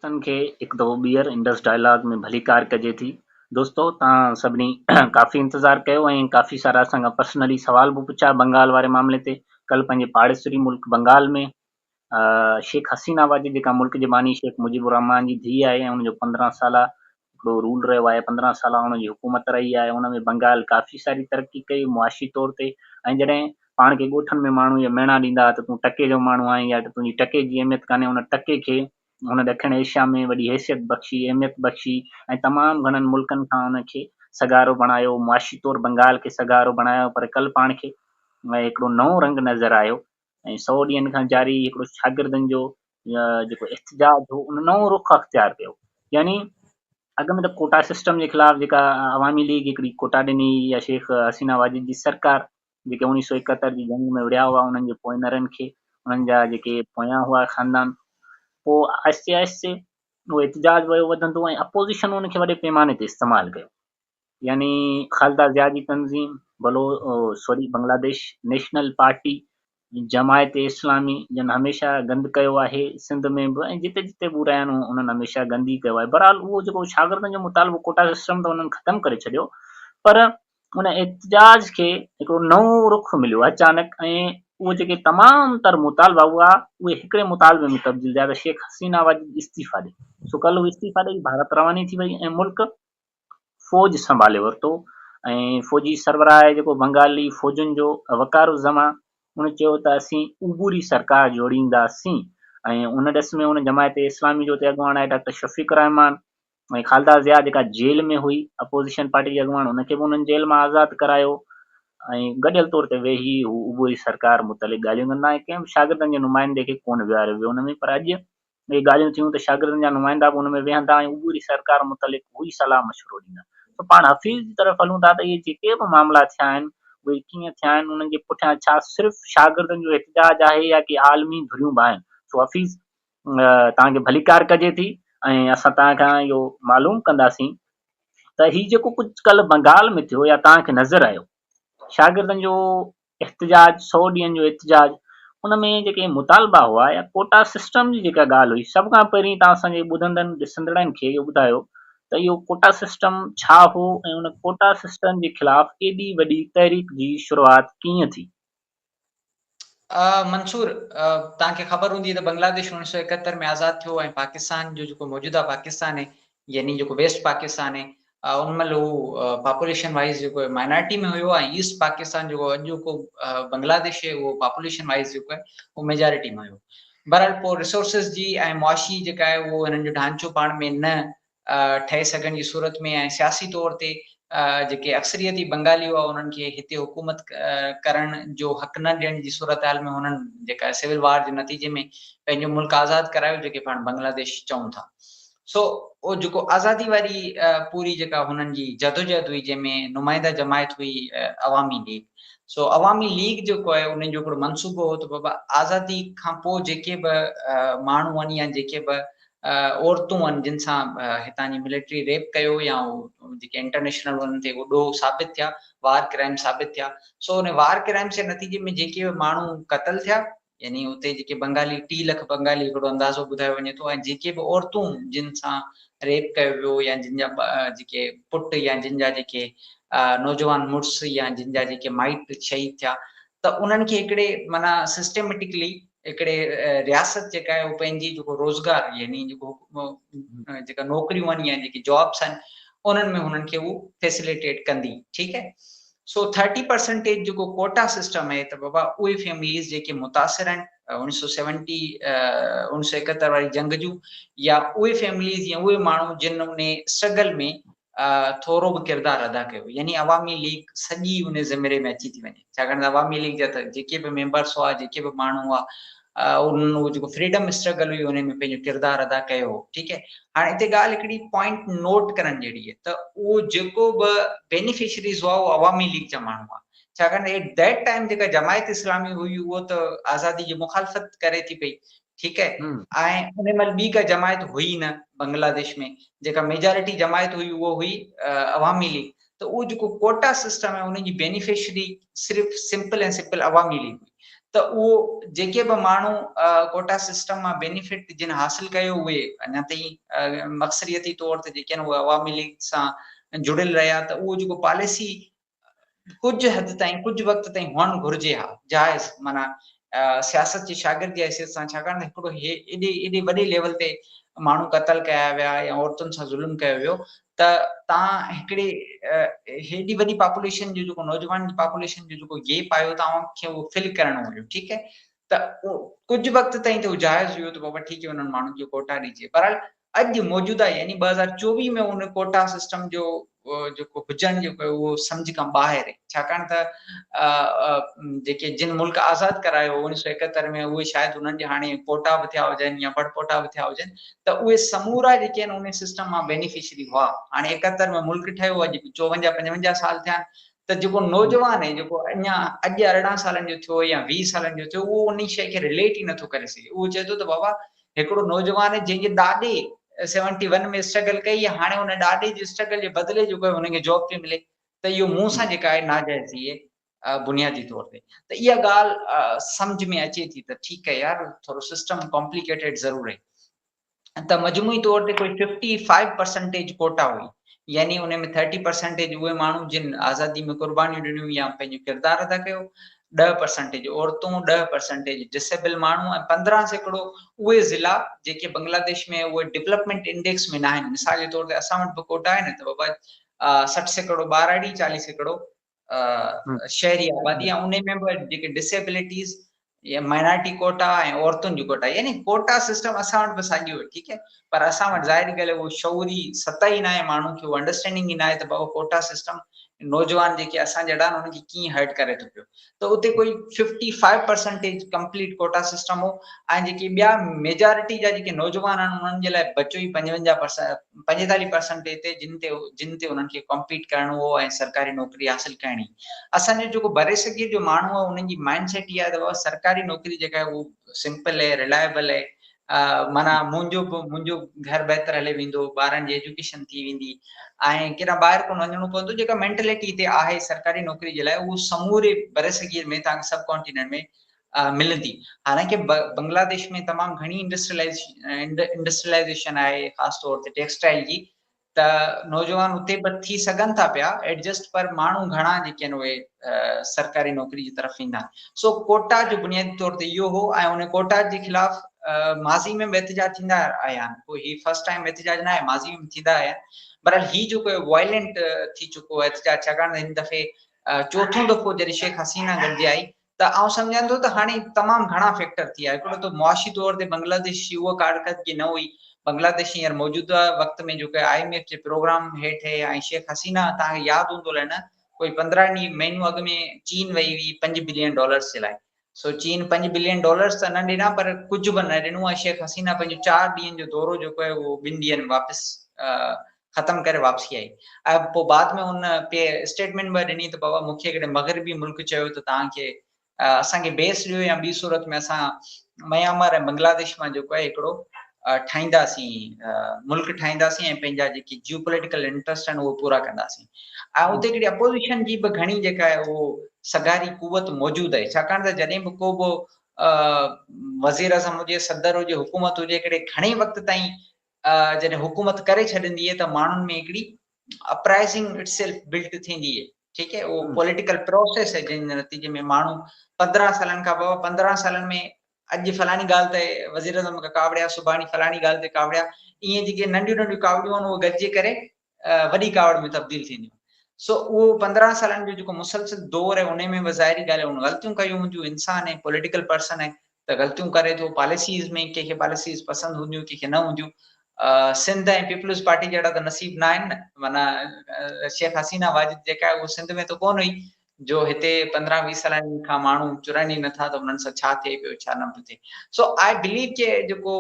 دوستن کي هڪ دفعو ٻيهر انڊس ڊائلاگ ۾ ڀليڪار ڪجي ٿي. دوستو توهان سڀني ڪافي انتظار ڪيو ۽ ڪافي سارا اسان کان پرسنلي سوال به پڇيا بنگال واري معاملي تي. ڪل پنهنجي پاڙيسري ملڪ بنگال ۾ شيخ حسينه واجد جيڪا ملڪ جي باني شيخ مجيب الرحمان جي ڌيء آهي ۽ ان جو 15 سالا هڪڙو رول رهيو آهي، 15 سالا ان جي حڪومت رهي آهي، ان ۾ بنگال ڪافي ساري ترقي ڪئي معاشي طور تي ۽ جڏهن پاڻ کي ڳوٺن ۾ ماڻهو اهي ميڻا ڏيندا ها ته تون ٽڪي جو ماڻهو آهين يا تنهنجي ٽڪي جي اهميت ڪانهي ان ٽڪي کي هن ڏکڻ ايشيا ۾ وڏي حيثيت بخشي، اهميت بخشي ۽ تمام گهڻن ملڪن کان ان کي سگهارو بڻايو، معاشي طور بنگال کي سگهارو بڻايو پر ڪل پاڻ کي هڪڙو نئون رنگ نظر آيو ۽ سئو ڏينهن کان جاري هڪڙو شاگردن جو جيڪو احتجاج هو ان نئون رخ اختيار ڪيو يعني اڳ ۾ ته ڪوٽا سسٽم جي خلاف جيڪا عوامي ليگ هڪڙي ڪوٽا ڏني يا شيخ حسينه واجد جي سرڪار جيڪي اوڻيهه سو ايڪهتر جي جنگ ۾ وڙهيا هئا انهن جي پوئنرن کي انهن جا جيڪي پويان هئا خاندان پوء آهستي آهستي اهو احتجاج ويو وڌندو ۽ اپوزيشن ان کي وڏي پيماني تي استعمال ڪيو يعني خالده ضياء جي تنظيم بلو سوري بنگلاديش نيشنل پارٽي جماعت اسلامي جن هميشه گند ڪيو آهي سنڌ ۾ به ۽ جتي جتي به رهيا آهن انهن هميشه گند ئي ڪيو آهي بهرحال اهو جيڪو شاگردن جو مطالبو ڪوٽا سسٽم ته انهن ختم ڪري ڇڏيو پر ان احتجاج کي هڪڙو نئون رخ مليو اچانڪ ۽ اهو جيڪي تمام تر مطالبا هئا اهي هڪڙي مطالبي ۾ تبديل ٿيا ته شيخ حسينه واجد استعيفا ڏي سو ڪلهه هو استعيفا ڏئي ڀارت رواني ٿي وئي ۽ ملڪ فوج سنڀالي ورتو ۽ فوجي سربراهه جيڪو بنگالي فوجن جو وقار الزمان ان چيو ته اسين عبوري سرڪار جوڙينداسين ۽ ان ڏس ۾ ان جماعت اسلامي جو اتي اڳواڻ آهي ڊاڪٽر شفيق الرحمان ۽ خالده ضياء جيڪا جيل ۾ هئي اپوزيشن پارٽي جي اڳواڻ ان کي به انهن جيل مان آزاد ڪرايو ۽ گڏيل طور تي ويهي هو عبوري سرڪار متعلق ڳالهيون ڪندا ۽ ڪنهن به شاگردن جي نمائندي کي ڪونه ويهاريو ويو ان ۾ پر اڄ اهي ڳالهيون ٿيون ته شاگردن جا نمائندا به ان ۾ ويهندا ۽ عبوري سرڪار متعلق اهو ئي صلاح مشورو ڏيندا. سو پاڻ حفيظ جي طرف هلون ٿا ته اهي جيڪي به معاملا ٿيا آهن، اهي ڪيئن ٿيا آهن، انهن جي پٺيان ڇا صرف شاگردن جو احتجاج آهي يا ڪي عالمي ڌريون به آهن. سو حفيظ توهان کي ڀليڪار ڪجي ٿي ۽ اسان توهان کان اهو معلوم ڪنداسين ته هي جيڪو ڪجهه ڪلهه بنگال ۾ ٿيو يا توهان کي نظر آيو شاگردن جو احتجاج، سئو ڏينهن جو احتجاج، ان ۾ جيڪي مطالبا هئا يا ڪوٽا سسٽم جي جيڪا ڳالهه هئي، سڀ کان پهرين توهان اسان جي ٻڌندڙن ڏسندڙن کي اهو ٻڌايو ته اهو ڪوٽا سسٽم ڇا هو ۽ ان ڪوٽا سسٽم جي خلاف ايڏي وڏي تحريڪ جي شروعات ڪيئن ٿي؟ منصور، توهان کي خبر هوندي ته بنگلاديش 1971 ۾ آزاد ٿيو ۽ پاڪستان جو جيڪو موجوده پاڪستان آهي يعني جيڪو ويسٽ پاڪستان آهي ان مهل هو پاپوليشن وائز جيڪو مائنارٽي ۾ هيو ۽ ايسٽ پاڪستان جيڪو اڄوڪو بنگلاديش آهي اهو پاپوليشن وائز جيڪو آهي اهو ميجارٽي ۾ هيو. بهرحال پوء ريسورسز جي ۽ معاشي جيڪا آهي اهو هنن جو ڍانچو پاڻ ۾ نه ٺهي سگهڻ جي صورت ۾ ۽ سياسي طور تي جيڪي اڪثريتي بنگالي هئا انهن کي هتي حڪومت ڪرڻ جو حق نه ڏيڻ جي صورتحال ۾ هنن جيڪا سول وار جي نتيجي ۾ پنهنجو ملڪ آزاد ڪرايو جيڪي پاڻ بنگلاديش چئون ٿا. سو اهو جيڪو آزادي واري پوري جيڪا هنن جي جدوجهد هئي جنهن ۾ نمائنده جماعت هئي عوامي ليگ سو عوامي ليگ جيڪو آهي انهن جو هڪڙو منصوبو هو ته بابا آزادي کان پوء جيڪي به ماڻهو آهن يا جيڪي به عورتون آهن جن سان هتان جي ملٽري ريپ ڪيو يا جيڪي انٽرنيشنل انهن تي ڏوهه ثابت ٿيا وار ڪرائم ثابت ٿيا سو ان وار ڪرائمس جي نتيجي ۾ جيڪي به ماڻهو قتل ٿيا يعني اتي جيڪي بنگالي ٽي لک بنگالي هڪڙو اندازو ٻڌايو وڃي ٿو ۽ جيڪي به عورتون جن سان ريپ ڪيو ويو يا جن جا جيڪي پٽ يا جن جا جيڪي نوجوان مڙس يا جن جا جيڪي مائٽ شهيد ٿيا ته انهن کي هڪڙي معنيٰ سسٽميٽڪلي هڪڙي رياست جيڪا آهي اهو پنهنجي جيڪو روزگار يعني جيڪو جيڪا نوڪريون آهن يا جيڪي جابس آهن انهن ۾ هنن کي هو فيسليٽيٽ ڪندي ٺيڪ آهي سو ٿرٽي پرسنٽيج جيڪو ڪوٽا سسٽم آهي ته بابا اهي فيمليز جيڪي متاثر آهن اوڻيھ سو سيونٽي اوڻيھ سو ايڪهتر واري جنگ جون يا اهي فيمليز يا اهي ماڻهو جن ان اسٽرگل ۾ ٿورو به ڪردار ادا ڪيو يعني عوامي ليگ سڄي ان زمري ۾ اچي ٿي وڃي ڇاڪاڻ ته عوامي ليگ جا ته جيڪي به ميمبرس هئا جيڪي به ماڻهو هئا انهن اهو جيڪو فريڊم اسٽرگل هئي ان ۾ پنهنجو ڪردار ادا ڪيو هو ٺيڪ آهي هاڻي هتي ڳالهه هڪڙي پوائنٽ نوٽ ڪرڻ جهڙي آهي ته اهو جيڪو به بينيفشريز هئا اهو عوامي ليگ جا ماڻهو هئا ڇاڪاڻ ته ايٽ that time جيڪا جماعت اسلامي هئي اهو ته آزادي جي مخالفت ڪري ٿي پئي ٺيڪ آهي ۽ ان مهل ٻي ڪا جماعت هئي نه بنگلاديش ۾ جيڪا ميجارٽي جماعت هئي اهو هئي عوامي ليگ ته اهو جيڪو ڪوٽا سسٽم آهي ان جي بينيفشري صرف سمپل ۽ سمپل عوامي ليگ هئي. ته اهو جيڪي به ماڻهو ڪوٽا سسٽم مان بينيفٽ جن حاصل ڪيو اهي اڃا تائين اڪثريتي طور تي جيڪي آهن اهي عوامي ليگ سان جڙيل رهيا ته اهو جيڪو پاليسي ڪجهه حد تائين ڪجهه وقت تائين هئڻ گهرجي ها جائز معنيٰ سياست جي شاگرد جي حيثيت سان ڇاڪاڻ ته هڪڙو هي ايڏي ايڏي وڏي ليول تي ماڻهو قتل ڪيا ويا يا عورتن سان ظلم ڪيو ويو ته تان هڪڙي هيڏي وڏي پاپوليشن جو جيڪو نوجوان جي پاپوليشن جو جيڪو گيپ آيو توهان کي اهو فل ڪرڻو هيو ٺيڪ آهي ته ڪجهه وقت تائين ته جائز هيو ته بابا ٺيڪ آهي انهن ماڻهن کي ڪوٽا ڏجي بهرحال اڄ موجوده يعني 2024 ۾ ان ڪوٽا سسٽم جو جيڪو هجڻ جيڪو اهو سمجھ کان ٻاهر آهي ڇاڪاڻ ته جيڪي جن ملڪ آزاد ڪرايو 1971 ۾ اهي شايد انهن جي هاڻي پوٽا به ٿيا هجن يا پڙ پوٽا به ٿيا هجن ته اهي سمورا جيڪي آهن ان سسٽم مان بينيفشري هئا هاڻي 71 ۾ ملڪ ٺهيو اڄ 54 55 سال ٿيا آهن ته جيڪو نوجوان آهي جيڪو اڃا اڄ 18 سالن جو ٿيو يا 20 سالن جو ٿيو اهو ان شيء کي رليٽ ئي نٿو ڪري سگهي اهو چئي ٿو ته بابا هڪڙو نوجوان جنهن جي ڏاڏي سيونٽي ون ۾ اسٽرگل ڪئي هاڻي ان ڏاڏي جي اسٽرگل جي بدلي جيڪو هن کي جاب ٿي ملي ته اهو مون سان جيڪا آهي ناجائزي آهي بنيادي طور تي ته اها ڳالهه سمجھ ۾ اچي ٿي ته ٺيڪ آهي يار ٿورو سسٽم ڪامپليڪيٽيڊ ضرور آهي ته مجموعي طور تي ڪوئي 55 پرسنٽيج ڪوٽا هئي يعني ان ۾ 30 پرسنٽيج اهي ماڻهو جن آزادي ۾ قربانيون ڏنيون يا پنهنجو ڪردار ادا ڪيو 10 پرسنٽيج عورتون، 10 پرسنٽيج ڊسيبل ماڻهو ۽ 15% اهي ضلعا جيڪي بنگلاديش ۾ اهي ڊولپمينٽ انڊيڪس ۾ ناهن. مثال جي طور تي اسان وٽ به ڪوٽا آهي نه ته بابا 60% ٻهراڙي 40% شهري آبادي ۽ ان ۾ به جيڪي ڊسيبلٽيز يا مائنارٽي ڪوٽا ۽ عورتن جي ڪوٽا يعني ڪوٽا سسٽم اسان وٽ به ساڳيو آهي ٺيڪ آهي پر اسان وٽ ظاهري ڳالهه اهو شعوري سطح ئي ناهي ماڻهو کي اهو انڊرسٽينڊنگ ئي ناهي ته بابا ڪوٽا سسٽم نوجوان جيڪي اسان جهڙا آهن انهن کي ڪيئن هرٽ ڪري ٿو پيو ته اتي ڪوئي 55 پرسنٽيج ڪمپليٽ ڪوٽا سسٽم هو ۽ جيڪي ٻيا ميجارٽي جا جيڪي نوجوان آهن انهن جي لاء بچو ئي 55 پرسنٽ 45 پرسنٽيج تي جن تي جن تي انهن کي ڪمپيٽ ڪرڻو هو ۽ سرڪاري نوڪري حاصل ڪرڻي اسان جو جيڪو برصغير جو ماڻهو آهي انهن جي مائنڊ سيٽ اها آهي ته بابا سرڪاري نوڪري جيڪا آهي اهو سمپل آهي رلائبل آهي معنيٰ منهنجو به منهنجو گهر بهتر هلي ويندو ٻارن جي ايجوڪيشن ٿي ويندي ۽ ڪيڏانهن ٻاهر ڪونه وڃڻو پوندو جيڪا مينٽلٽي هتي آهي سرڪاري نوڪري جي لاء اهو سموري برصغير ۾ تان سب ڪانٽيننٽ ۾ ملندي حالانڪه بنگلاديش ۾ تمام گهڻي انڊسٽريلائيزيشن آهي خاص طور تي ٽيڪسٽائل جي ته نوجوان اتي به ٿي سگهن ٿا پيا ايڊجسٽ پر ماڻهو گهڻا جيڪي آهن اهي سرڪاري نوڪري جي طرف ويندا آهن سو ڪوٽا جو بنيادي طور تي اهو هو ۽ ان ڪوٽا جي خلاف ماضي ۾ به احتجاج ٿيندا آيا آهن ڪو هي فرسٽ ٽائيم احتجاج نه آهي ماضي ۾ به ٿيندا آيا آهن بهرحال هي جيڪو وائلنٽ ٿي چڪو احتجاج ڇاڪاڻ ته هن دفعي چوٿون دفعو جڏهن شيخ حسينه گڏجي آئي ته آئون سمجهان ٿو ته هاڻي تمام گهڻا فيڪٽر ٿي ويا هڪڙو ته معاشي طور تي بنگلاديش جي اها ڪارڪردگي نه هئي بنگلاديش هينئر موجوده وقت ۾ جيڪو I M F جي پروگرام هيٺ هي ۽ شيخ حسينه توهان کي ياد هوندو الائي نه ڪوئي 15 ڏينهن مهينو اڳ ۾ چين وئي هئي 5 بلين ڊالرز جي لاء سو چين 5 بلين ڊالرز ته نه ڏنا پر ڪجهه به نه ڏنو ۽ شيخ حسينه پنهنجو 4 ڏينهن جو دورو جيڪو آهي اهو ٻن ڏينهن ۾ واپس ختم ڪري واپسي آئي ۽ پوء بعد ۾ ان پي اسٽيٽمينٽ به ڏني ته بابا مون کي هڪڙي مغربي ملڪ چيو ته توهان کي اسان کي بيس ڏيو يا ٻي صورت ۾ اسان ميانمار ۽ بنگلاديش مان جيڪو آهي هڪڙو ٺاهينداسين ملڪ ٺاهينداسين ۽ پنهنجا جيڪي جيو پوليٽيڪل انٽرسٽ آهن اهي پورا ڪنداسين ۽ اتي هڪڙي اپوزيشن جي به گهڻي جيڪا آهي اهو سگهاري قوت موجود آهي ڇاڪاڻ ته جڏهن به ڪو به وزير اعظم هجي صدر هجي حڪومت هجي هڪڙي گهڻي وقت تائين جڏهن حڪومت ڪري ڇڏندي آهي ته ماڻهن ۾ هڪڙي اپرائزنگ it self built ٿيندي آهي ٺيڪ آهي اهو پوليٽيڪل پروسيس آهي جنهن جي نتيجي ۾ ماڻهو 15 سالن کان بابا 15 سالن ۾ اڄ فلاڻي ڳالهه تي وزير اعظم کان ڪاوڙيا سڀاڻي فلاڻي ڳالهه تي ڪاوڙيا ائين جيڪي ننڍيون ننڍيون ڪاوڙيون آهن اهي گڏجي ڪري وڏي ڪاوڙ ۾ تبديل ٿينديون سو اهو 15 سالن جو جيڪو مسلسل دور آهي ان ۾ به ظاهري ڳالهه آهي ان غلطيون ڪيون هونديون انسان آهي پوليٽيڪل پرسن آهي ته غلطيون ڪري ٿو پاليسيز ۾ ڪنهن کي پاليسيز پسند هونديون ڪنهن کي نه هونديون سنڌ ۽ پيپلز پارٽي جهڙا ته نصيب نه آهن نه معنيٰ شيخ حسينه واجد جيڪا آهي اهو سنڌ ۾ ته ڪونه هئي جو هتي 15 20 سالن کان ماڻهو چرن ئي نٿا ته انهن سان ڇا ٿئي پيو ڇا نه پيو ٿئي سو آء بليو ڪي جيڪو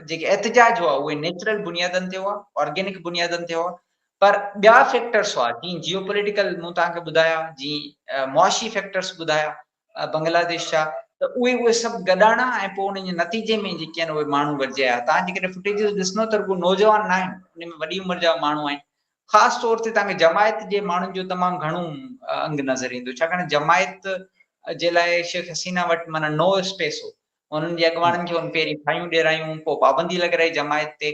جيڪي احتجاج هئا اهي نيچرل بنيادن تي هئا آرگينڪ بنيادن تي هئا پر ٻيا فيڪٽرس هئا جيئن جيو پوليٽيڪل مون توهان کي ٻڌايا جيئن معاشي فيڪٽرس ٻڌايا بنگلاديش جا ته اهي اهي سڀ گڏاڻا ۽ پوء انهن جي نتيجي ۾ جيڪي آهن اهي ماڻهو گڏجي آيا توهان جيڪڏهن فوٽيجز ڏسندو ته رڳو نوجوان نه آهن ان ۾ وڏي عمر جا ماڻهو آهن خاص طور تي توهان کي جماعت جي ماڻهن جو تمام گهڻو انگ نظر ايندو ڇاڪاڻ جماعت جي لاء شيخ حسينه وٽ معنيٰ نو اسپيس هو. انهن جي اڳواڻن کي هن پهرين ڦاهيون ڏيرايون، پوء پابندي لڳرائي جماعت تي.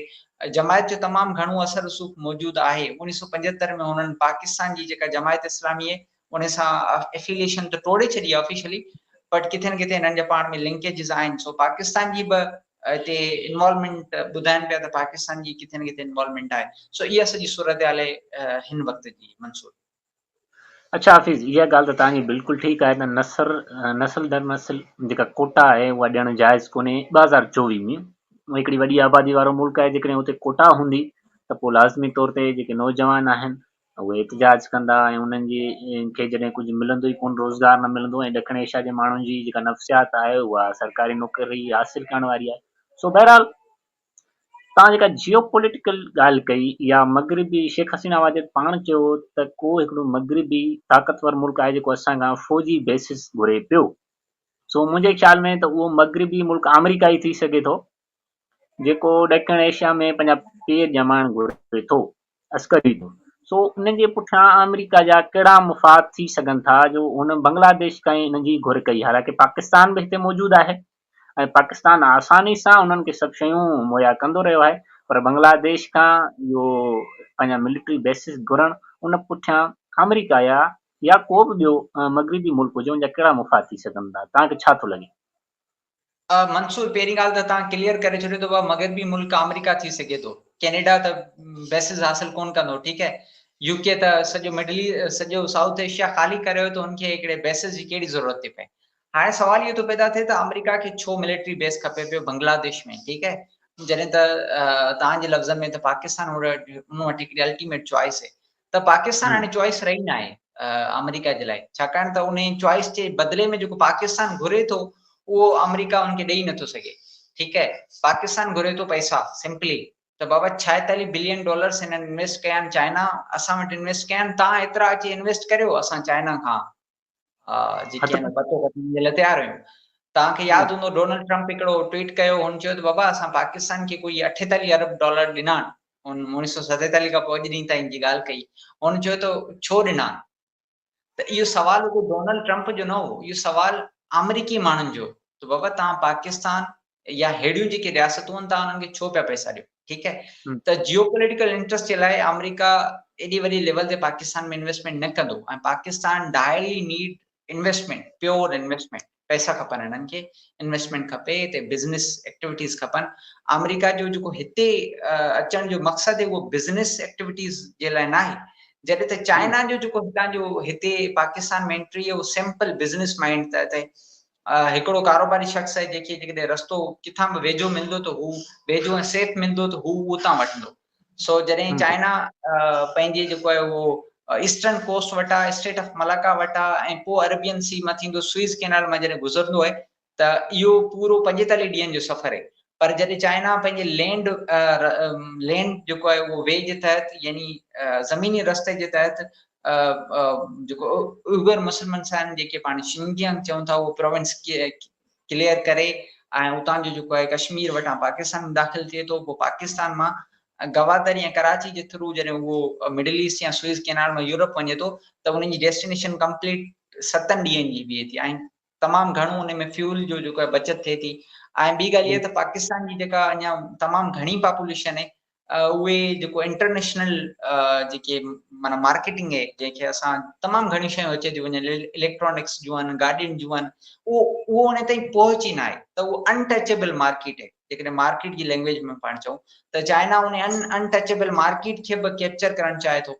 جماعت جو تمام گهڻو اثر رسوخ موجود آهي. 1975 ۾ هنن پاڪستان جي جيڪا جماعت اسلامي آهي، ان سان افيليئيشن ته ٽوڙي ڇڏي آهي آفيشلي، بٽ ڪٿي نه ڪٿي هنن جا پاڻ ۾ لنڪيجز آهن. سو پاڪستان جي به هتي انوالومينٽ ٻڌائن پيا ته پاڪستان جي ڪٿي نه ڪٿي انوالومينٽ آهي. سو اها سڄي صورتحال آهي هن وقت جي منصور. اڇا حفيظ اها ڳالهه ته توهان جي بلڪل ٺيڪ آهي ته نسر نسل در نسل جيڪا ڪوٽا آهي اها ڏيڻ جائز ڪونهي 2024 ۾ هڪڙي وڏي آبادي وارو ملڪ آهي جيڪڏهن اتي ڪوٽا هوندي ته پوء لازمي طور تي جيڪي نوجوان آهن اهي احتجاج ڪندا ۽ انهن جي کي جڏهن ڪجهه ملندو ئي ڪونه روزگار نه ملندو ۽ ڏکڻ ايشيا جي ماڻهن جي جيڪا نفسيات آهي اها سرڪاري نوڪري حاصل ڪرڻ واري آهي سو بهرحال توهان جيڪا جيو پوليٽيڪل ڳالهه ڪئي يا مغربي شيخ حسينه واجد پاڻ چيو ته ڪو هڪڙو مغربي طاقتور ملڪ آهي جيڪو اسان کان فوجي بيسز گهري پيو سو منهنجي خيال ۾ ته اهو مغربي ملڪ آمريڪا ئي ٿي سگهي ٿو جيڪو ڏکڻ ايشيا ۾ پنهنجا پير ڄمائڻ گهري ٿو عسڪري طور سو ان جي پٺيان آمريڪا جا ڪهڙا مفاد ٿي سگهن ٿا جو هن بنگلاديش کان ئي ان جي گهر ڪئي حالانڪه پاڪستان به هتي موجود آهي ۽ پاڪستان آساني سان انهن کي سڀ شيون مهيا ڪندو رهيو آهي پر بنگلاديش کان اهو پنهنجا ملٽري بيسز گهرڻ ان پٺيان آمريڪا يا يا ڪو به ٻيو مغربي ملڪ هجي ان جا ڪهڙا مفاد ٿي سگهن ٿا توهان کي ڇا ٿو لڳي؟ منصور پهرين ڳالهه ته توهان ڪليئر ڪري ڇڏيو ته بابا مغربي ملڪ آمريڪا ٿي سگهي ٿو ڪينيڊا ته بيسز حاصل ڪون ڪندو ٺيڪ آهي يو ڪي ته سڄو مڊل سڄو سائوٿ ايشيا خالي ڪريو ته ان کي هڪڙي بيسز جي ڪهڙي ضرورت ٿي پئي هاڻي سوال اهو ٿو پيدا ٿئي ته آمريڪا کي ڇو ملٽري بيس کپي پيو بنگلاديش ۾ ٺيڪ آهي جڏهن ته توهان جي لفظن ۾ ته پاڪستان ان وٽ هڪڙي الٽيميٽ چوائس آهي ته پاڪستان هاڻي چوائس رهي نه آهي آمريڪا جي لاء ڇاڪاڻ ته ان چوائس جي بدلي ۾ جيڪو پاڪستان گهري ٿو اهو آمريڪا ان کي ڏئي نٿو سگهي ٺيڪ آهي پاڪستان گهري ٿو پئسا سمپلي ته بابا 46 بلين ڊالرس هنن انويسٽ ڪيا آهن چائنا اسان وٽ انويسٽ ڪيا آهن تان ايترا اچي انويسٽ ڪريو اسان چائنا کان جيڪي آهن پتو ڪٽڻ جي لاء تيار آهيون. توهان کي ياد هوندو ڊونلڊ ٽرمپ هڪڙو ٽوئيٽ ڪيو هن چيو ته بابا اسان پاڪستان کي ڪوئي 48 ارب ڊالر ڏنا آهن هن 1947 کان پوء اڄ ڏينهن تائين جي ڳالهه ڪئي هن چيو ته ڇو ڏنا ته اهو سوال رڳو ڊونلڊ ٽرمپ جو نه هو اهو سوال آمريڪي ماڻهن جو ته بابا توهان پاڪستان يا ههڙيون جيڪي رياستون آهن توهان انهن کي ڇو پيا پئسا ڏيو ٺيڪ آهي ته جيو پوليٽيڪل انٽرسٽ جي لاء آمريڪا ايڏي وڏي ليول تي پاڪستان ۾ انويسٽمينٽ نه ڪندو ۽ Pakistan direly need investment pure investment پئسا کپن هنن کي انويسٽمينٽ کپي هتي بزنس ايڪٽيوٽيز کپن آمريڪا جو جيڪو هتي اچڻ جو مقصد اهو بزنس ايڪٽيوٽيز جي لاء نه آهي جڏهن ته چائنا جو جيڪو هتان جو هتي پاڪستان ۾ انٽري اهو سمپل بزنس مائنڊ تحت هڪڙو ڪاروباري شخص آهي جنهن کي جيڪڏهن رستو ڪٿان به ويجهو ملندو ته هو ويجهو ۽ سيف ملندو ته هو اتان وٺندو سو جڏهن چائنا پنهنجي جيڪو آهي اهو ايسٽرن ڪوسٽ وٽا اسٽيٽ آف ملاڪا وٽا ۽ پوء عربين سي مان ٿيندو سوئز ڪينال مان جڏهن گذرندو آهي ته اهو پورو 45 ڏينهن جو سفر آهي پر جڏهن چائنا پنهنجي لينڊ لينڊ جيڪو آهي اهو وي جي تحت يعني زميني رستي جي تحت جيڪو اوئر مسلمان آهن جيڪي پاڻ شنجيانگ چئون ٿا اهو پروونس ڪليئر ڪري ۽ اتان جو جيڪو آهي ڪشمير وٽان پاڪستان ۾ داخل ٿئي ٿو پوء پاڪستان مان گوادر يا ڪراچي جي ٿرو جڏهن اهو مڊل ايسٽ يا سوئز ڪينال مان يورپ وڃي ٿو ته انهن جي ڊيسٽينيشن ڪمپليٽ ستن ڏينهن جي بيهي ٿي ۽ تمام گهڻو ان ۾ فيول جو جيڪو آهي بچت ٿئي ٿي ۽ ٻي ڳالهه اها ته پاڪستان جي جيڪا اڃا تمام گهڻي پاپوليشن آهي اهي جيڪو انٽرنيشنل جيڪي معنيٰ مارڪيٽنگ آهي جنهن کي اسان تمام گهڻيون شيون اچي ٿيون وڃن اليڪٽرانڪس جون آهن گاڏين جون آهن اهو اهو ان تائين پهچ ئي نه آهي ته اهو انٽچبل مارڪيٽ آهي جيڪڏهن مارڪيٽ جي لينگويج ۾ پاڻ چئون ته چائنا ان انٽچبل مارڪيٽ کي به ڪيپچر ڪرڻ چاهي ٿو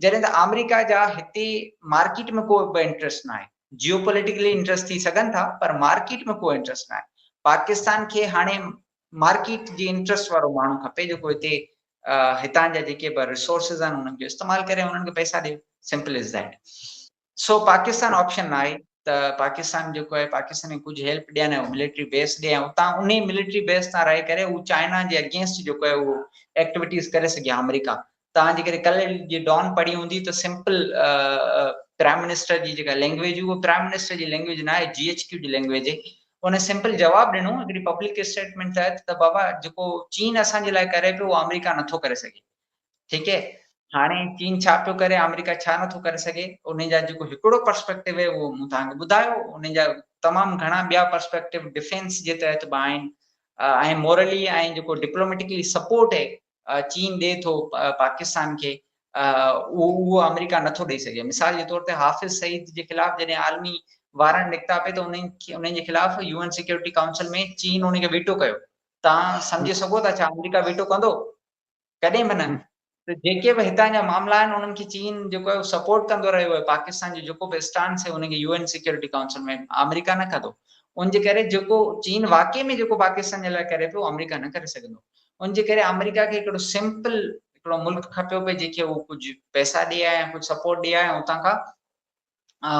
جڏهن ته آمريڪا جا هتي مارڪيٽ ۾ ڪو به انٽرسٽ نه آهي جيو پوليٽيڪلي انٽرسٽ ٿي سگهن ٿا پر مارڪيٽ ۾ ڪو انٽرسٽ نه آهي پاڪستان کي هاڻي مارڪيٽ جي انٽرسٽ وارو ماڻهو کپي جيڪو هتي هتان جا جيڪي به ريسورسز آهن انهن جو استعمال ڪري انهن کي پئسا ڏي simple is that so Pakistan option نه آهي ته پاڪستان جيڪو آهي پاڪستان کي ڪجهه هيلپ ڏين ۽ ملٽري بيس ڏي ۽ اتان انهي ملٽري بيس تان رهي ڪري هو چائنا جي اگينسٽ جيڪو آهي اهو ايڪٽيوٽيز ڪري سگهي آمريڪا توهان جيڪڏهن ڪلهه جي ڊان پڙهي هوندي ته سمپل پرائم منسٽر جي جيڪا لينگويج هئي اها پرائم منسٽر جي لينگويج نه آهي جي ايڇ ڪيو جي لينگويج هئي ان سمپل جواب ڏنو هڪڙي پبلڪ اسٽيٽمينٽ تحت ته بابا جيڪو چين اسان جي لاء ڪري پيو اهو آمريڪا نٿو ڪري سگهي ٺيڪ هي. هاڻي چين ڇا پيو ڪري آمريڪا ڇا نٿو ڪري سگهي ان جا جيڪو هڪڙو پرسپيڪٽو آهي اهو مون توهان کي ٻڌايو ان جا تمام گهڻا ٻيا پرسپيڪٽو ڊفينس جي تحت به آهن ۽ مورلي ۽ جيڪو ڊپلوميٽڪلي سپورٽ آهي چين ڏي ٿو پاڪستان کي اهو اهو آمريڪا نٿو ڏئي سگهي مثال جي طور تي حافظ سعيد جي خلاف جڏهن عالمي وارنٽ نڪتا پئي ته انهن کي انهن جي خلاف يو اين سيڪيورٽي ڪائونسل ۾ چين ان کي ويٽو ڪيو تان سمجهي سگهو ٿا ڇا آمريڪا ويٽو ڪندو ڪڏهن به نه ته جيڪي به هتان جا معاملا آهن انهن کي چين جيڪو آهي سپورٽ ڪندو رهيو آهي پاڪستان جو جيڪو به اسٽانس آهي ان کي يو اين سيڪيورٽي ڪائونسل ۾ آمريڪا نه ڪندو ان جي ڪري جيڪو چين واقعي ۾ جيڪو پاڪستان جي لاء ڪري پيو آمريڪا نه ڪري سگهندو ان جي ڪري آمريڪا کي هڪڙو سمپل هڪڙو ملڪ کپيو پئي جيڪي هو ڪجهه پئسا ڏي آيا ڪجهه سپورٽ ڏي آيا اتان کان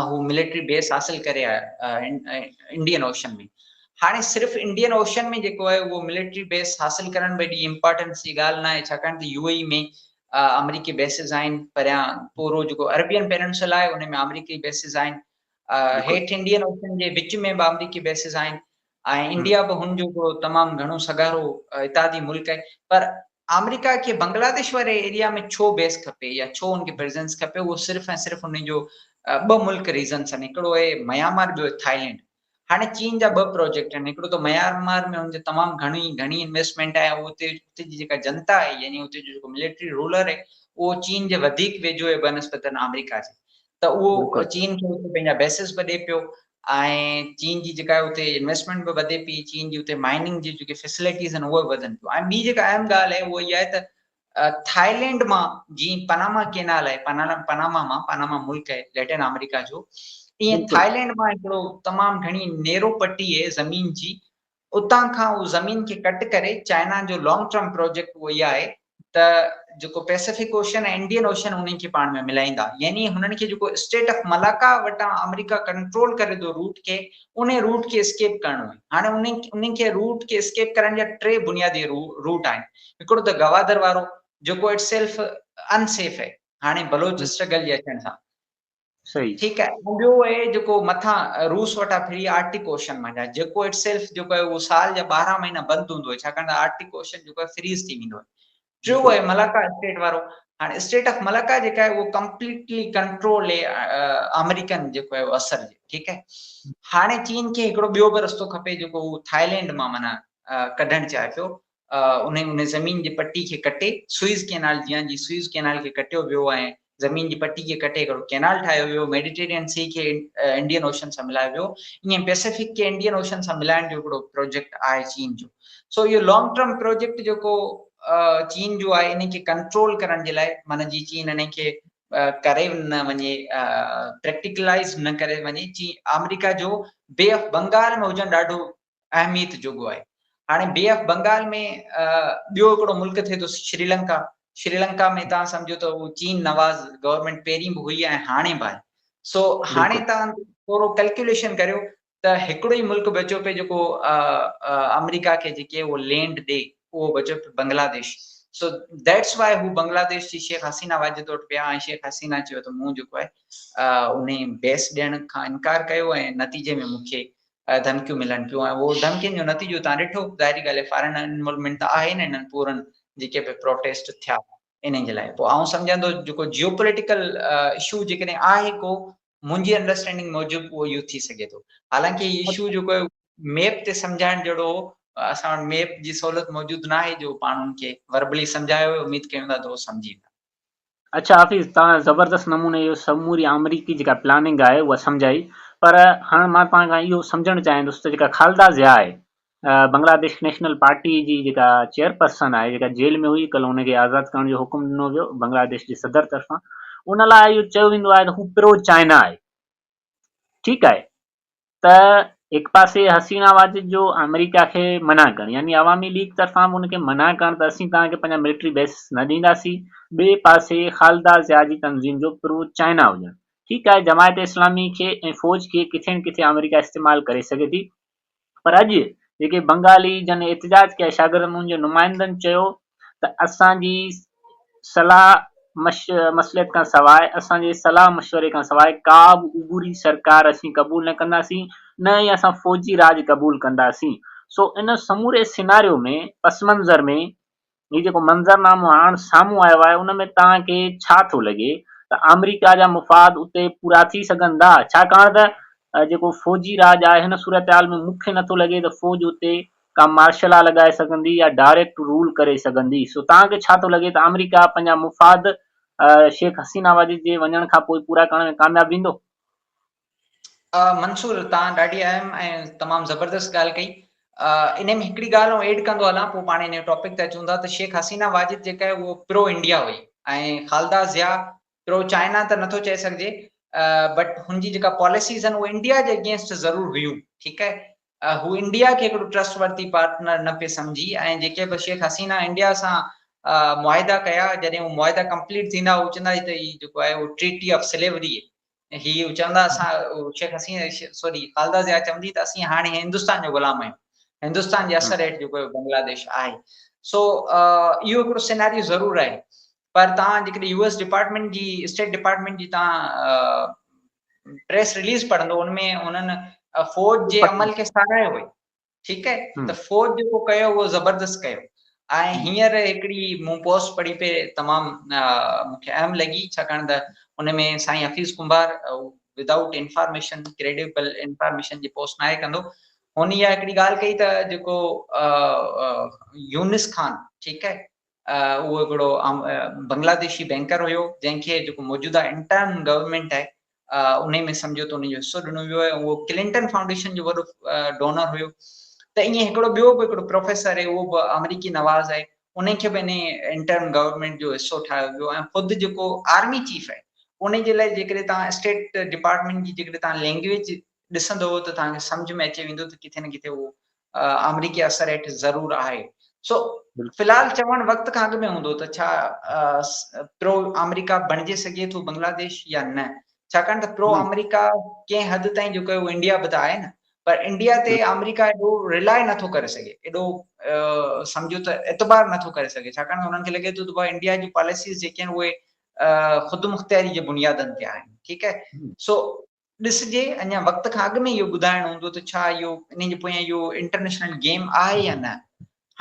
هو ملٽري بيس حاصل ڪري انڊين اوشن ۾ هاڻي صرف انڊين اوشن ۾ جيڪو آهي اهو ملٽري بيس حاصل ڪرڻ به ايڏي امپارٽنس جي ڳالهه نه آهي ڇاڪاڻ ته يو اي ۾ آمريڪي بيسز آهن پريان پورو جيڪو عربين پيننسولا آهي ان ۾ آمريڪي بيسز آهن هيٺ انڊين اوشن جي وچ ۾ به آمريڪي بيسز آهن ۽ انڊيا به هن جو هڪڙو تمام گهڻو سگهارو اتحادي ملڪ آهي پر آمريڪا کي بنگلاديش واري ايريا ۾ ڇو بيس کپي يا ڇو ان کي پريزنس کپي اهو صرف ۽ صرف ان جو ٻه ملڪ ريزنس آهن هڪڙو آهي ميانمار ٻيو آهي ٿائيلينڊ هاڻي چين جا ٻه پروجيڪٽ آهن هڪڙو ته ميانمار ۾ ان جي تمام گهڻي گهڻي انويسٽمينٽ آهي اتي اتي جي جيڪا جنتا آهي يعني اتي جو جيڪو ملٽري رولر آهي اهو چين جي وڌيڪ ويجهو آهي بنسبت آمريڪا جي ته اهو چين کي اتي پنهنجا بيسز به ڏي پيو ۽ چين جي جيڪا اتي انويسٽمينٽ به وڌي پئي چين جي اتي مائننگ جي جيڪي فيسلٽيز آهن اهي به وڌن پيون ۽ ٻي جيڪا اهم ڳالهه آهي اها اها آهي ته ٿائيلينڊ مان جيئن پناما ڪينال آهي پناما مان پناما ملڪ آهي ليٽن آمريڪا جو ائين ٿائيلينڊ مان هڪڙو تمام گهڻي نيرو پٽي آهي زمين جي اتان کان اهو زمين کي ڪٽ ڪري چائنا جو لانگ ٽرم پروجيڪٽ اهو ئي آهي ته جيڪو پيسفڪ اوشن ۽ انڊين اوشن انهن کي پاڻ ۾ ملائيندا يعني هنن کي جيڪو اسٽيٽ آف ملاڪا وٽان آمريڪا ڪنٽرول ڪري ٿو روٽ کي ان روٽ کي اسڪيپ ڪرڻو آهي هاڻي انهن کي روٽ کي اسڪيپ ڪرڻ جا ٽي بنيادي روٽ آهن هڪڙو ته گوادر وارو جيڪو it self ان سيف آهي هاڻي بلوچ اسٽرگل جي اچڻ سان صحيح. ٺيڪ آهي ۽ ٻيو اهي جيڪو مٿان روس وٽان ڦري آرڪٽڪ اوشن منجهان جيڪو it self جيڪو آهي اهو سال جا 12 مهينا بند هوندو آهي ڇاڪاڻ ته آرڪٽڪ اوشن جيڪو آهي فريز ٿي ويندو آهي ٽيون آهي ملاڪا اسٽيٽ وارو هاڻي اسٽيٽ آف ملاڪا جيڪا آهي اهو ڪمپليٽلي ڪنٽرول آهي آمريڪن جيڪو آهي اثر جي ٺيڪ آهي هاڻي چين کي هڪڙو ٻيو به رستو کپي جيڪو هو ٿائيلينڊ مان معنيٰ ڪڍڻ چاهي پيو انهي انهي زمين جي پٽي کي ڪٽي سوئز ڪينال جيان جي سوئز ڪينال کي ڪٽيو ويو ۽ زمين جي پٽي کي ڪٽي هڪڙو ڪينال ٺاهيو ويو ميڊيٽرينين سي کي انڊين اوشن سان ملايو ويو ائين پيسفڪ کي انڊين اوشن سان ملائڻ جو هڪڙو پروجيڪٽ آهي چين جو سو اهو لانگ ٽرم پروجيڪٽ جيڪو چين جو آهي ان کي ڪنٽرول ڪرڻ جي لاء معنی جي چين ان کي ڪري نه وڃي پريڪٽيڪلائز نه ڪري وڃي چين آمريڪا جو بي آف بنگال ۾ هجڻ ڏاڍو اهميت جوڳو آهي. هاڻي بي آف بنگال ۾ ٻيو هڪڙو ملڪ ٿئي ٿو شري لنڪا، شري لنڪا ۾ توهان سمجهو ته اهو چين نواز گورنمينٽ پهرين به هئي ۽ هاڻي به آهي. سو هاڻي توهان ٿورو ڪلڪيوليشن ڪريو ته هڪڙو ئي ملڪ بچيو پئي جيڪو آمريڪا کي جيڪي اهو لينڊ ڏي اهو بچيو پئي بنگلاديش. سو that's why هو بنگلاديش جي شيخ حسينه واجد وٽ پيا ۽ شيخ حسينه چيو ته مون جيڪو آهي انهي بيس ڏيڻ کان انڪار ڪيو ۽ نتيجي ۾ مون کي ڌمڪيون ملن پيون ۽ اهو ڌمڪين جو نتيجو تان ڏٺو ظاهري ڳالهه آهي فارن انوالومينٽ ته آهي نه انهن پورن جيڪي به پروٽيسٽ ٿيا انهن جي لاء پوء آئون سمجهان ٿو جيڪو جيو پوليٽيڪل اشو جيڪڏهن آهي ڪو منهنجي انڊرسٽينڊنگ موجب اهو اهو ٿي سگهي ٿو حالانڪه هي اشو جيڪو آهي ميپ تي سمجهائڻ جهڙو هو اسان وٽ ميپ جي سهولت موجود نه آهي جو پاڻ ان کي وربلي سمجهايو اميد ڪيون ٿا ته هو سمجهي ويندا. اڇا حفيظ توهان زبردست نموني اهو سموري آمريڪي جيڪا پلاننگ آهي اها سمجهائي پر هاڻ مان توهان کان اهو سمجهڻ چاهيندس ته جيڪا خالده ضياء آهي بنگلاديش نيشنل پارٽي جي جيڪا چيئرپرسن آهي جيڪا جيل ۾ هئي ڪلهه ان کي آزاد ڪرڻ جو حڪم ڏنو ويو بنگلاديش جي صدر طرفان ان لاء اهو چيو ويندو آهي ته هو پرو چائنا آهي ٺيڪ آهي ته هڪ پاسي حسينه واجد جو آمريڪا کي منع ڪرڻ يعني عوامي ليگ طرفان به ان کي منع ڪرڻ ته اسين توهان کي پنهنجا ملٽري بيس نه ڏينداسين، ٻئي پاسي خالده ضياء جي تنظيم جو پرو چائنا هجڻ. ٺيڪ آهي جماعت اسلامي کي ۽ فوج کي ڪٿي نه ڪٿي آمريڪا استعمال ڪري سگهي ٿي پر اڄ جيڪي بنگالي جن احتجاج ڪيا شاگردن انهن جي نمائندن چيو ته اسان جي صلاح مصلحت کان سواء، اسان جي صلاح مشوري کان سواء ڪا به عبوري سرڪار اسين قبول نه ڪنداسين، نه ئي اسان فوجي راڄ قبول ڪنداسين. سو ان سموري سيناريو ۾، پس منظر ۾، هي جيڪو منظرنامو هاڻ سامهون آيو آهي ان ۾ توهان کي ڇا ٿو لڳي ته آمريڪا جا مفاد اتي پورا ٿي سگهن ٿا؟ ڇاڪاڻ ته جيڪو فوجي راڄ آهي هن صورتحال ۾ مون کي نٿو لڳي ته فوج اتي ڪا مارشل لا لڳائي سگهندي يا ڊائريڪٽ رول ڪري سگهندي. سو توهان کي ڇا ٿو لڳي ته آمريڪا پنهنجا مفاد شيخ حسينه واجد جي وڃڻ کان پوء پورا ڪرڻ ۾ ڪامياب ويندو؟ منصور توهان ڏاڍي اهم ۽ تمام زبردست ڳالهه ڪئي ان ۾ هڪڙي ڳالهه آئون ايڊ ڪندو هلان پوء پاڻ ان ٽاپڪ تي اچون ٿا ته شيخ حسينه واجد جيڪا آهي اهو پرو انڊيا هئي ۽ خالده ضياء پرو چائنا ته نٿو چئي سگهجي بٽ هن جي جيڪا پاليسيز آهن اهي انڊيا جي اگينسٽ ضرور هيون ٺيڪ آهي هو انڊيا کي هڪڙو ٽرسٽ ورتي پارٽنر نه پئي سمجهي ۽ جيڪي به شيخ حسينه انڊيا سان معاهدا ڪيا جڏهن هو معاهدا ڪمپليٽ ٿيندا هو چوندا ته هي جيڪو آهي اهو ٽريٽي آف سليوري هي چوندا اسان شيخ حسين سوري خالده ضياء چوندي ته اسين هاڻي هندستان جو غلام آهيون هندستان جي اثر هيٺ جيڪو بنگلاديش آهي سو اهو هڪڙو سيناريو ضرور آهي پر تان جيڪڏهن يو ايس ڊپارٽمينٽ جي اسٽيٽ ڊپارٽمينٽ جي تان پريس رليز پڙهندو ان ۾ انهن فوج جي عمل کي ساراهيو هئي ٺيڪ آهي ته فوج جيڪو ڪيو اهو زبردست ڪيو ۽ هينئر هڪڙي مون پوسٽ پڙهي پئي تمام مون کي اهم لڳي ڇاڪاڻ ته ان ۾ سائين Hafeez Kumbhar without information credible information جي پوسٽ ناهي ڪندو هن اها هڪڙي ڳالهه ڪئي ته جيڪو يونس خان ٺيڪ آهي اهو هڪڙو بنگلاديشي بينڪر هيو جنهن کي جيڪو موجوده انٽرم گورنمينٽ آهي انهي ۾ سمجهو ته ان جو حصو ڏنو ويو آهي اهو ڪلنٽن فائونڊيشن جو وڏو ڊونر هيو ته ائين هڪڙو ٻيو به هڪڙو پروفيسر آهي اهو به آمريڪي نواز آهي انهي کي به انهي انٽرم گورنمينٽ جو حصو ٺاهيو ويو ۽ خود جيڪو آرمي چيف آهي انهي جي لاء جيڪڏهن توهان اسٽيٽ ڊپارٽمينٽ جي جيڪڏهن توهان لينگويج ڏسندو ته توهان کي سمجهه ۾ اچي ويندو ته ڪٿي نه ڪٿي اهو آمريڪي اثر هيٺ ضرور آهي. سو في الحال چوڻ وقت کان اڳ ۾ هوندو ته ڇا پرو آمريڪا بڻجي سگهي ٿو بنگلاديش يا نه ڇاڪاڻ ته پرو آمريڪا ڪنهن حد تائين جيڪو اهو انڊيا به ته آهي نه پر انڊيا تي آمريڪا ايڏو رلاء نٿو ڪري سگهي ايڏو سمجهو ته اعتبار نٿو ڪري سگهي ڇاڪاڻ ته انهن کي لڳي ٿو ته ڀاء انڊيا جون پاليسيز جيڪي آهن اهي خودمختياري جي بنيادن تي آهن ٺيڪ آهي سو ڏسجي اڃا وقت کان اڳ ۾ اهو ٻڌائڻ هوندو ته ڇا اهو انهي جي پويان اهو انٽرنيشنل گيم آهي يا نه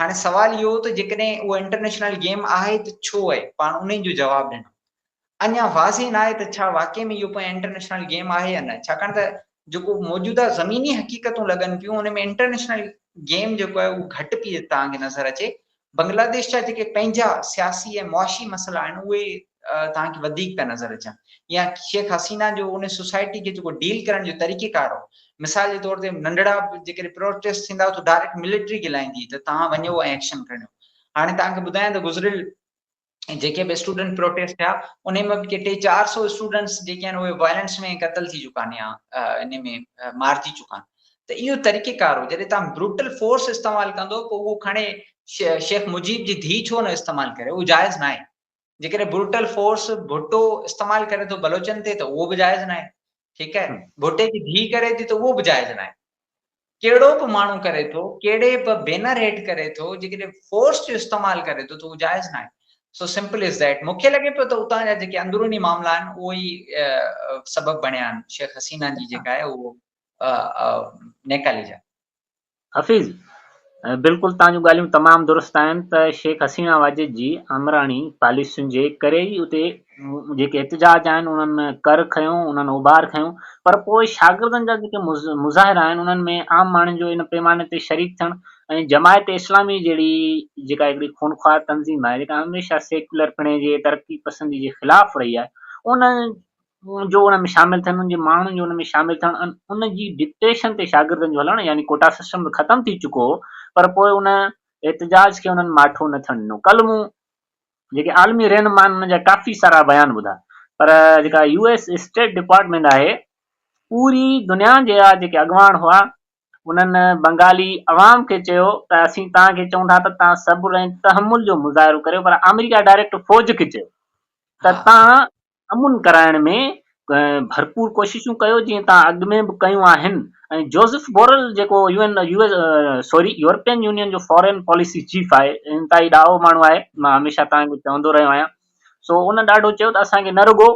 هاڻي سوال اهو ته جيڪڏهن اهو انٽرنيشنل گيم آهي ته ڇو آهي پاڻ انهي جو جواب ڏنو اڃا واضح نه آهي ته ڇا واقعي ۾ اهو پويان انٽرنيشنل گيم آهي يا نه ڇاڪاڻ ته جيڪو موجوده زميني حقيقتون لڳن پيون ان ۾ انٽرنيشنل گيم جيڪو آهي اهو گهٽ پئي توهان کي نظر اچي بنگلاديش جا جيڪي پنهنجا سياسي ۽ معاشي مسئلا آهن اهي توهان کي وڌيڪ پيا نظر اچن يا شيخ حسينه جو ان سوسائٽي کي جيڪو ڊيل ڪرڻ جو طريقي ڪار هو مثال جي طور تي ننڍڙا جيڪڏهن پروٽيسٽ ٿيندا ته ڊائريڪٽ ملٽري کي لائيندي ته توهان وڃو ۽ ايڪشن کڻيو هاڻي توهان کي ٻڌايان ته گذريل جيڪي به اسٽوڊنٽ پروٽيسٽ ٿيا انهي ۾ به ڪي ٽي 400 اسٽوڊنٽس جيڪي آهن اهي وائلنس ۾ قتل ٿي چڪا آهن يا انهي ۾ مارجي چڪا آهن ته اهو طريقي ڪار هو جڏهن توهان بروٽل فورس استعمال ڪندو پوء اهو کڻي شيخ مجيب جي ڌيء ڇو نه استعمال ڪري اهو جائز ناهي جيڪڏهن بروٽل فورس ڀٽو استعمال ڪري ٿو بلوچن تي ته اهو به جائز ناهي ٺيڪ آهي ڀٽي جي ڌيء ڪري ٿي ته اهو به جائز ناهي ڪهڙو به ماڻهو ڪري ٿو ڪهڙي به بينر هيٺ ڪري ٿو جيڪڏهن فورس جو استعمال ڪري ٿو ته اهو جائز ناهي سو سمپل is that مونکي لڳي پيو ته اتان جا جيڪي اندروني معاملا آهن اهو ئي سبب بڻيا آهن شيخ حسينه جي جيڪا آهي اهو نيڪالي جا. حفيظ، بلڪل توهان جون ڳالهيون تمام درست آهن ته شيخ حسينه واجد جي آمراڻي پاليسين جي ڪري ئي اتي جيڪي احتجاج آهن انهن ڪر کنيو انهن اڀار کنيو پر پوء شاگردن جا جيڪي مظاهرا آهن انهن ۾ عام ماڻهن جو ان پيماني تي شريڪ ٿيڻ ۽ جماعت اسلامي جهڙي جيڪا هڪڙي خونخوار تنظيم آهي جيڪا هميشه سيڪيولر پڻي جي ترقي پسندي جي خلاف رهي آهي ان جو ان ۾ شامل ٿيڻ ان جي ماڻهن جو ان ۾ شامل ٿيڻ ۽ ان جي ڊڪٽيشن تي شاگردن جو هلڻ يعني ڪوٽا سسٽم ته ختم ٿي چڪو هو پر پوء ان احتجاج کي انهن ماٺو نه ٿيڻ ڏنو. ڪلهه مون جيڪي عالمي رهنما آهن انهن جا ڪافي سارا بيان ٻڌا پر جيڪا يو ايس اسٽيٽ ڊپارٽمينٽ آهي پوري دنيا جا جيڪي اڳواڻ هئا انهن بنگالي عوام کي چيو ته اسين توهان کي چئون ٿا ته توهان صبر ۽ تحمل جو مظاهرو ڪريو پر آمريڪا ڊائريڪٽ فوج کي چيو ته توهان امن ڪرائڻ ۾ ڀرپور ڪوششون ڪيو جيئن توهان اڳ ۾ به ڪيون آهن ۽ جوزف بورل جيڪو U N U S sorry European Union جو فارين پاليسي چيف آهي انتهائي ڏاهو ماڻهو آهي مان هميشه توهان کي چوندو رهيو آهيان سو ان ڏاڍو چيو ته اسان کي نه رڳو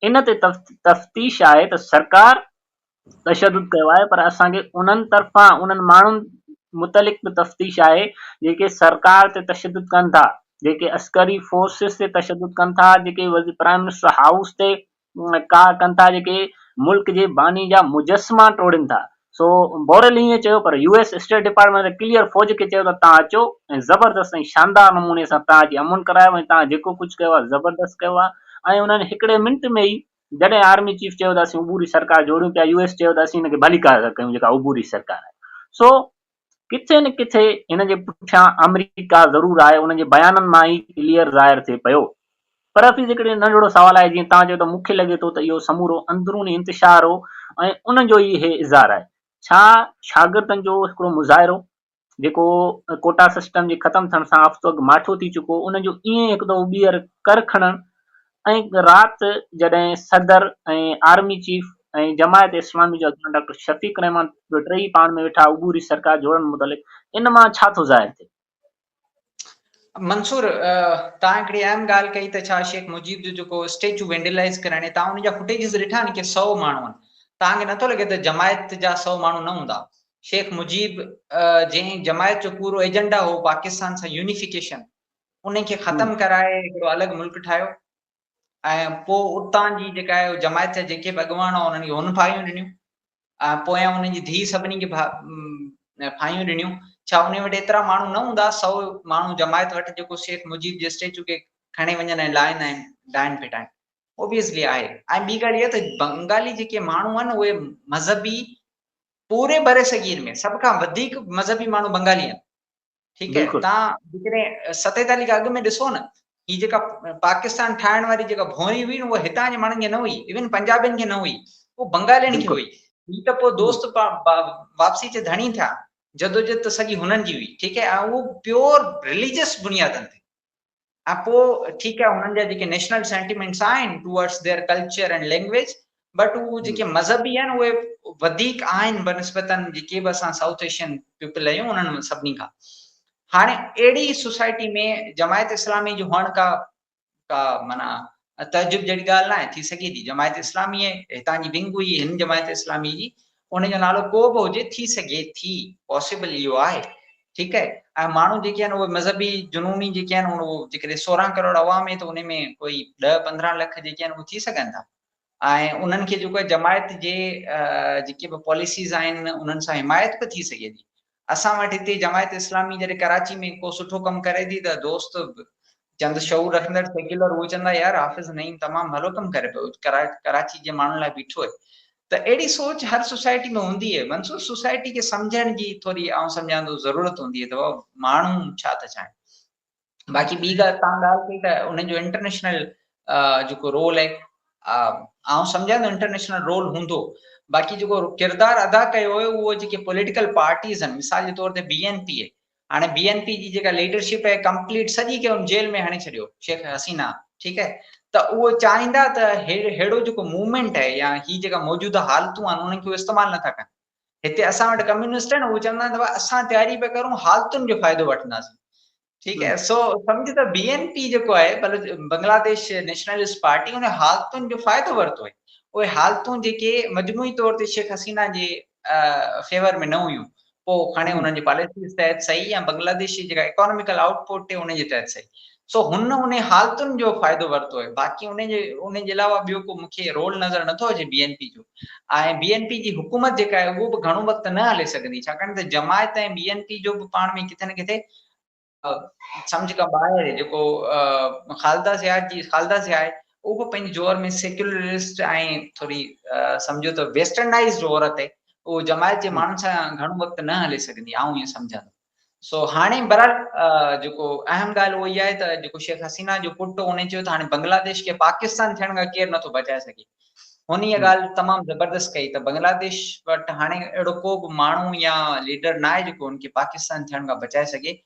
ان تي تفتيش آهي ته سرڪار تشدد ڪيو آهي پر اسان کي انهن طرفان انهن ماڻهن متعلق به تفتيش آهي جيڪي سرڪار تي تشدد ڪن ٿا، جيڪي عسڪري فورسز تي تشدد ڪن ٿا، جيڪي پرائم منسٽر هائوس تي ڪاهه ڪن ٿا، جيڪي ملڪ جي باني جا مجسما ٽوڙين ٿا. سو بوريل ائين چيو پر يو ايس اسٽيٽ ڊپارٽمينٽ ته ڪليئر فوج کي چيو ته توهان اچو ۽ زبردست ۽ شاندار نموني سان توهان اچي امن ڪرايو ۽ توهان جيڪو ڪجهه ڪيو آهي زبردست ڪيو آهي ۽ انهن هڪڙي منٽ ۾ ئي جڏهن آرمي چيف چيو ته اسين عبوري سرڪار جوڙيون پيا يو ايس چيو ته اسين هن کي ڀليڪار ٿا ڪيون جيڪا عبوري سرڪار آهي سو ڪٿي نه ڪٿي هن جي پٺيان آمريڪا ضرور آهي ان جي بيانن مان ئي ڪليئر ظاهر ٿئي پيو. پر حفيظ هڪڙي ننڍڙو سوال آهي جيئن توهان چيو ته مون کي لڳي ٿو ته اهو سمورو اندروني انتشار هو ۽ ان جو ئي هي اظهار آهي. ڇا شاگردن جو هڪڙو مظاهرو جيڪو ڪوٽا سسٽم جي ختم ٿيڻ سان هفتو اڳ ماٺو ٿي چڪو ان جو ائين هڪ دفعو ٻيهر ڪر کڻڻ ۽ رات جڏهن صدر ۽ آرمي چيف ۽ جماعت اسلامي جو اڳواڻ ڊاڪٽر شفيق الرحمان ٽئي پاڻ ۾ ويٺا عبوري سرڪار جوڙڻ متعلق ان مان ڇا ٿو ظاهر ٿئي؟ منصور تان هڪڙي اهم ڳالهه ڪئي ته ڇا شيخ مجيب جو جيڪو اسٽيچو وينڊلائز ڪرائڻ تان ان جا فوٽيجز ڏٺا آهن ڪي 100 ماڻهو آهن تان کي نٿو لڳي ته جماعت جا 100 ماڻهو نه هوندا شيخ مجيب جنهن جماعت جو پورو ايجنڊا هو پاڪستان سان يونيفڪيشن ان کي ختم ڪرائي هڪڙو الڳ ملڪ ٺاهيو ۽ پوء اتان جي جيڪا آهي جماعت جا جيڪي به اڳواڻ هئا انهن کي هن ڦاهيون ڏنيون ۽ پويان انهن جي ڌيء سڀني کي ڦاهيون ڏنيون ڇا انهن وٽ ايترا ماڻهو نه هوندا 100 ماڻهو جماعت وٽ جيڪو شيخ مجيب جي اسٽيچو کي کڻي وڃن ۽ لاهن ۽ ڊاهن ڦٽائن اوبيسلي آهي ۽ ٻي ڳالهه اها ته بنگالي جيڪي ماڻهو آهن اهي مذهبي پوري برصغير ۾ سڀ کان وڌيڪ مذهبي ماڻهو بنگالي آهن ٺيڪ آهي تان جيڪڏهن 47 کان اڳ ۾ ڏسو نه هي جيڪا پاڪستان ٺاهڻ واري جيڪا ڀونئي هئي نه اها هتان جي ماڻهن کي نه هئي ايون پنجابين کي نه هئي اهو بنگالين کي هئي هي ته پوء دوست واپسي تي ڌڻي ٿيا جدوجهد ته سڄي هنن جي هئي ٺيڪ آهي ۽ اهو پيور رليجس بنيادن تي ۽ پوء ٺيڪ آهي هنن جا جيڪي نيشنل سينٽيمينٽس آهن towards their culture and language but هو جيڪي مذهبي آهن اهي وڌيڪ آهن بنسبتن جيڪي به اسان سائوٿ ايشين پيپل آهيون انهن سڀني کان هاڻي اهڙي سوسائٽي ۾ جماعت اسلامي جو هئڻ کا کا معنيٰ تعجب جهڙي ڳالهه ناهي ٿي سگهي ٿي جماعت اسلامي هتان جي ونگ هئي هن جماعت اسلامي جي ان جو نالو ڪو به هجي ٿي سگهي ٿي پاسيبل اهو آهي ٺيڪ آهي ۽ ماڻهو جيڪي آهن اهي مذهبي جنوني جيڪي آهن اهو جيڪڏهن 16 ڪروڙ عوام آهي ته ان ۾ ڪوئي 10 15 لک جيڪي آهن اهي ٿي سگهن ٿا ۽ انهن کي جيڪو جماعت جي جيڪي به پاليسيز آهن انهن سان حمايت به ٿي سگهي ٿي اسان وٽ هتي جماعت اسلامي جڏهن ڪراچي ۾ ڪو سٺو ڪم ڪري ٿي ته دوست چند شعور رکندڙ سيڪيولر اهو چوندا يار حافظ نعيم تمام ڀلو ڪم ڪري پيو ڪراچي جي ماڻهن لاء بيٺو آهي ته اهڙي سوچ هر سوسائٽي ۾ هوندي آهي منصور سوسائٽي کي سمجهڻ جي ٿوري آئون سمجهان ٿو ضرورت هوندي آهي ته ماڻهو ڇا ٿا چاهين باقي ٻي ڳالهه تان ڳالهه ڪئي ته انهن جو انٽرنيشنل جيڪو رول آهي آئون سمجهان ٿو انٽرنيشنل رول هوندو باقي جيڪو ڪردار ادا ڪيو هو اهو جيڪي پوليٽيڪل پارٽيز آهن مثال جي طور تي بي اين پي هاڻي بي اين پي جي جيڪا ليڊرشپ آهي ڪمپليٽ سڄي کي ان جيل ۾ هڻي ڇڏيو شيخ حسينه ٺيڪ آهي ته اهو چاهيندا ته ههڙو جيڪو موومينٽ آهي يا هي جيڪا موجوده حالتون آهن انهن کي استعمال نٿا ڪن هتي اسان وٽ ڪميونسٽ آهن اهي چوندا آهن ته اسان تياري پيا ڪرون حالتن جو فائدو وٺنداسين ٺيڪ آهي سو سمجھ ته بي اين پي جيڪو آهي بنگلاديش نيشنلسٽ پارٽي ان حالتن جو فائدو ورتو آهي اهي حالتون جيڪي مجموعي طور تي شيخ حسينه جي فيور ۾ نه هيون پوء کڻي انهن جي پاليسيز تحت صحيح يا بنگلاديش جي جيڪا اڪانوميڪل آئوٽ پوٽ آهي ان جي تحت صحيح سو هن ان حالتن جو فائدو ورتو آهي باقي ان جي ان جي علاوه ٻيو ڪو مونکي رول نظر نٿو اچي بي اين پي جو ۽ بي اين پي جي حڪومت جيڪا آهي اهو به گهڻو وقت نه هلي سگهندي ڇاڪاڻ ته جماعت ۽ بي اين پي جو به پاڻ ۾ ڪٿي نه ڪٿي سمجھ کان ٻاهر آهي جيڪو خالده ضياء جي خالده ضياء آهي اهو به پنهنجي جوهر ۾ سيڪيولرسٽ ۽ ٿوري سمجھو ته ويسٽرنائزڊ عورت آهي اهو جماعت جي ماڻهن سان گهڻو وقت نه هلي سگهندي آئون ائين سمجھان ٿو سو هاڻي بهرحال جيڪو اهم ڳالهه اها آهي ته جيڪو شيخ حسينه جو پٽ ان چيو ته هاڻي بنگلاديش کي پاڪستان ٿيڻ کان ڪير نٿو بچائي سگهي هن اها ڳالهه تمام زبردست ڪئي ته بنگلاديش وٽ هاڻي اهڙو ڪو به ماڻهو يا ليڊر ناهي جيڪو هن کي پاڪستان ٿيڻ کان بچائي سگهي.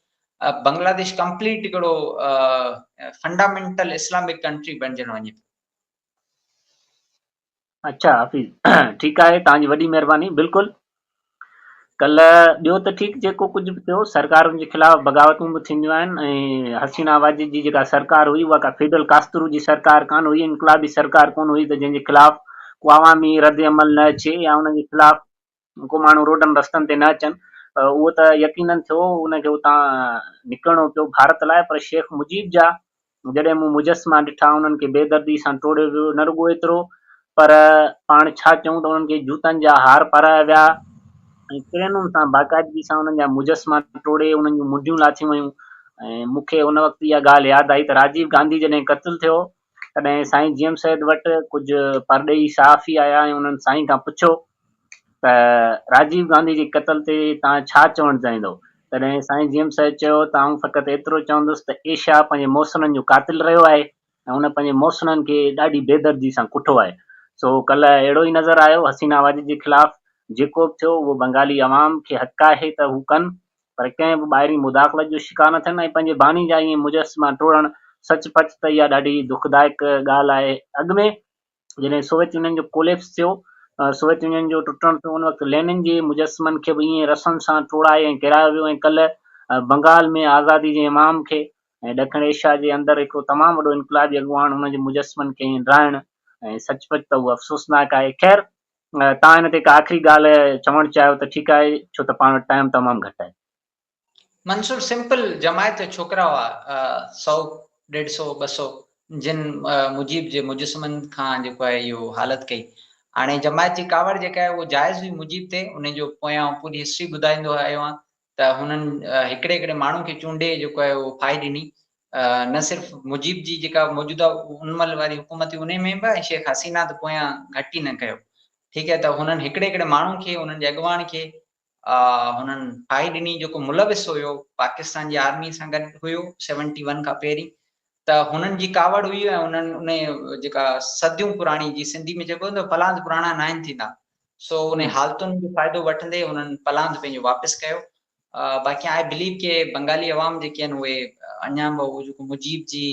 بنگلاديش ڪمپليٽ هڪڙو فنڊامينٽل اسلامڪ ڪنٽري بڻجڻ وڃي پيو. اڇا حفيظ ٺيڪ آهي توهان جي وڏي مهرباني بلڪل ڪلهه ٻيو ته ٺيڪ جيڪو ڪجهه به ٿيو سرڪارن جي خلاف بغاوتون به ٿينديون آهن ۽ حسينه واجد جي جيڪا سرڪار هئي اها ڪا فيڊل ڪاسترو جي سرڪار ڪانه هئي انقلابي سرڪار ڪونه هئي ته جنهن جي خلاف ڪو عوامي رد عمل نه اچي يا ان جي خلاف ڪو ماڻهو روڊن رستن تي نه اچن اهو ته يقينن ٿيو ان کي اتان نڪرڻو پيو ڀارت لاء پر شيخ مجيب جا جڏهن مون مجسما ڏٺا انهن کي بيدردي سان ٽوڙيو ويو نه رڳو ايترو پر پاڻ ڇا چئون ته انهن کي جوتن جا هار پارايا ويا ۽ ڪرينن سان باقاعدگي سان انهن جا مجسما ٽوڙي انهن جون منڍيون لاٿيون ويون ۽ مون کي ان وقت اها ڳالهه ياد آئي ته راجيو گانڌي جڏهن قتل ٿيو تڏهن سائين جي ايم سيد وٽ ڪجهه پرڏيهي صحافي آيا ۽ انهن سائين کان پڇيو ته راجيو گانڌي جي قتل تي توهان ڇا چوڻ چاهيندؤ؟ تڏهن سائين جي ايم سيد چيو ته آئون فقط ايترو چوندس ته ايشيا پنهنجي محسنن جو قاتل رهيو آهي ۽ ان پنهنجي محسنن کي ڏاڍي بيدردي سان ڪٺو آهي. سو ڪلهه اهڙو ئي نظر آيو حسينا واجد جي خلاف جيڪو به ٿيو اهو بنگالي عوام کي حق آهي ته هو ڪن پر ڪنهن به ٻاهرين مداخلت جو شڪار نه ٿين ۽ پنهنجي باني جا ائين مجسما ٽوڙڻ سچ پچ ته اها ڏاڍي دکدائڪ ڳالهه آهي. اڳ ۾ جڏهن سوويت يونين جو ڪوليپس ٿيو، سوويت يونين جو ٽٽڻ ٿيو، ان وقت لينن جي مجسمن کي به ائين رسن سان ٽوڙائي ۽ ڪيرايو ويو ۽ ڪلهه بنگال ۾ آزادي جي امام کي ۽ ڏکڻ ايشيا جي اندر هڪڙو تمام وڏو انقلابي اڳواڻ ان جي مجسمن کي ائين ڊاهڻ ۽ سچ پچ ته اهو افسوسناڪ آهي. خير توهان هن تي ڪا آخري ڳالهه چوڻ چاهيو ته ٺيڪ آهي ڇو ته پاڻ وٽ ٽائيم تمام گهٽ آهي. منصور سمپل جماعت جا ڇوڪرا هئا سئو ڏيڍ سئو ٻه سئو جن مجيب جي مجسمن کان جيڪو آهي اهو حالت ڪئي هاڻي جماعت جي ڪاوڙ جيڪا آهي اهو جائز هئي مجيب تي ان جو پويان پوري هسٽري ٻڌائيندو آيو آهيان ته هنن هڪڙي هڪڙي ماڻهو کي چونڊي جيڪو آهي اهو ڦاهي ڏني نه صرف مجيب جي جيڪا موجوده ان مهل واري حڪومت هئي ان ۾ به ۽ شيخ حسينه ته پويان گهٽ ئي نه ڪيو ٺيڪ آهي ته هنن هڪڙي هڪڙي ماڻهو کي انهن جي اڳواڻ کي هنن ڦاهي ڏني جيڪو ملوث هيو پاڪستان جي آرمي سان گڏ هيو سيونٽي ون کان پهرين ته هنن جي ڪاوڙ هئي ۽ انهن ان جيڪا صديون پراڻي جي سنڌي ۾ چئبو ته پلاند پراڻا ناهن ٿيندا سو ان حالتن جو فائدو وٺندي هنن پلاند پنهنجو واپس ڪيو باقي آء بليو ڪي بنگالي عوام جيڪي آهن اهي اڃا به اهو جيڪو مجيب جي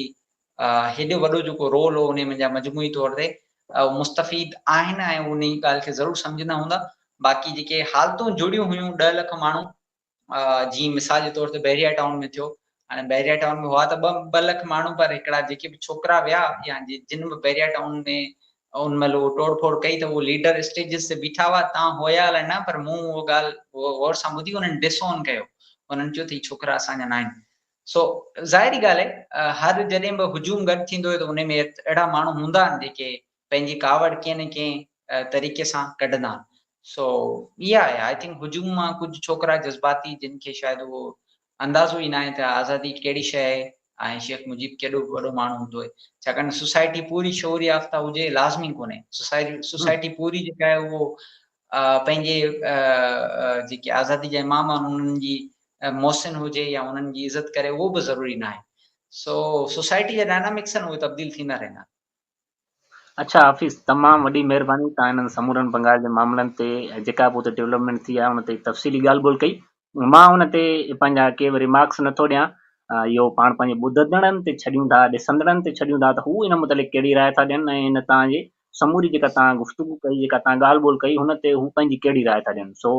هيڏو وڏو جيڪو رول هو انهي منجهان مجموعي طور تي مستفيد آهن ۽ انهي ڳالهه کي ضرور سمجهندا هوندا باقي جيڪي حالتون جڙيون هيون 10 لک ماڻهو جيئن مثال جي طور تي بحريا ٽائون ۾ ٿيو هاڻي بحريا ٽائون ۾ هئا ته ٻه لک ماڻهو پر هڪڙا جيڪي به ڇوڪرا ويا يا جن به بحريا ٽائون ۾ ان مهل اهو ٽوڙ ڦوڙ ڪئي ته اهو ليڊر اسٽيجز تي بيٺا هئا تان هيا الائي نه پر مون اهو ڳالهه غور سان ٻڌي انهن ڊس اون ڪيو انهن چيو ته هي ڇوڪرا اسان جا ناهن سو ظاهري ڳالهه آهي هر جڏهن به هجوم گڏ ٿيندو آهي ته ان ۾ اهڙا ماڻهو هوندا آهن جيڪي پنهنجي ڪاوڙ ڪنهن نه ڪنهن طريقي سان ڪڍندا آهن سو اها آهي I think هجوم مان ڪجهه ڇوڪرا جذباتي جن کي شايد اهو اندازو ئي ناهي ته آزادي ڪهڙي شيء آهي ۽ شيخ مجيب ڪيڏو وڏو ماڻهو هوندو آهي ڇاڪاڻ ته سوسائٽي پوري شعور يافته هجي لازمي ڪونهي سوسائٽي پوري جيڪا آهي اهو پنهنجي جيڪي آزادي جا امام آهن انهن جي محسن هجي يا انهن جي عزت ڪري اهو به ضروري ناهي سو سوسائٽي جا ڊائنامڪس آهن اهي تبديل ٿيندا رهندا. اڇا حفيظ تمام وڏي مهرباني توهان انهن سمورن بنگال جي معاملن تي جيڪا به اتي ڊولپمينٽ ٿي آهي ان تي تفصيلي ڳالهه ٻولهه ڪئي مان ان تي پنهنجا ڪي به ريمارڪس نٿو ڏيان اهو پاڻ پنهنجي ٻڌندڙن تي ڇڏيون ٿا ڏسندڙن تي ڇڏيون ٿا ته هو ان متعلق ڪهڙي راء ٿا ڏين ۽ ان توهان جي سموري جيڪا توهان گفتگو ڪئي جيڪا توهان ڳالهه ٻولهه ڪئي هن تي هو پنهنجي ڪهڙي راء ٿا ڏين سو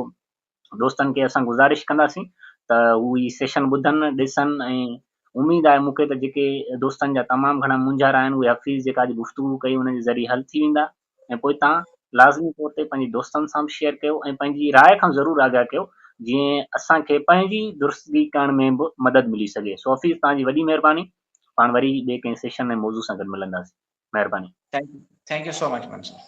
دوستن کي اسان گذارش ڪنداسين ته هو هي سيشن ٻڌن ڏسن ۽ اميد آهي مون کي ته جيڪي دوستن جا تمام گهڻا مونجهارا آهن اهي حفيظ جيڪا اڄ گفتگو ڪئي ان جي ذريعي حل ٿي ويندا ۽ پوء توهان لازمي طور تي پنهنجي دوستن سان به شيئر ڪيو ۽ پنهنجي راء کان ضرور آگاهه ڪيو جيئن اسان کي پنهنجي درستگي ڪرڻ ۾ به مدد ملي سگهي سو حفيظ توهان جي وڏي مهرباني پاڻ وري ٻئي ڪنهن سيشن ۽ موضوع سان گڏ ملنداسين مهرباني. Thank you so much Mansoor.